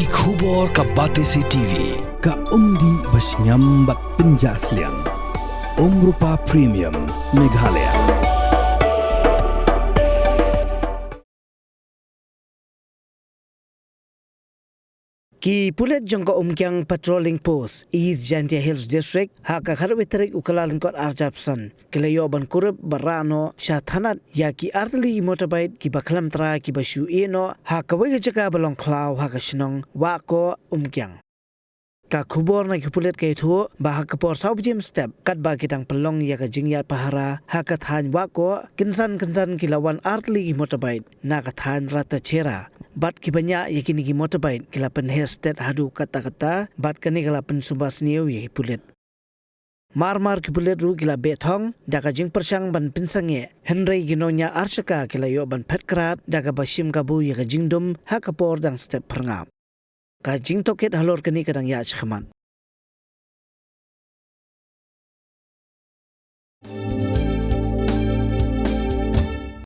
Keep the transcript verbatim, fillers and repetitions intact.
Ki khubor ka Batesi T V, ka umdih ba shngiam bad pynjah sliang. Umrupa Premium, Meghalaya. Ki pulit jong ka Umkiang Patrolling Post, East Jaintia Hills District, ha ka khatwei tarik u Kyllalyngkot arhajar arphew san, ki la ïoh ban kurup bad rah noh sha thanat ïa ki artylli ki motorbike kiba khlem trai kiba shu ïeh noh ha kawei ka jaka ba long khlaw ha ka shnong Wahkoh, Umkiang. Ka khubor na ki pulit ka ïathuh ba ha ka por saw baje mynstep, katba ki dang pynlong ïa ka jingïaid pahara ha ka thaiñ Wahkoh, kynsan kynsan ki la wan artylli ki motorbike na ka thaiñ Ratachera, bad kiba ñiah ïa kine ki motorbike ki la pynher stet haduh katta katta, bad kane ka la pynsuba sniew ïa ki pulit. Mar mar ki pulit ruh ki la beh thong da ka jingpyrshang ban pynsangeh, hynrei ki nongñiah arshaka ki la ïoh ban phet krad da kaba shim kabu ïa ka jingdum ha ka por dang step phyrngap. Ka jingtohkit halor kane ka dang ïaid shakhmat.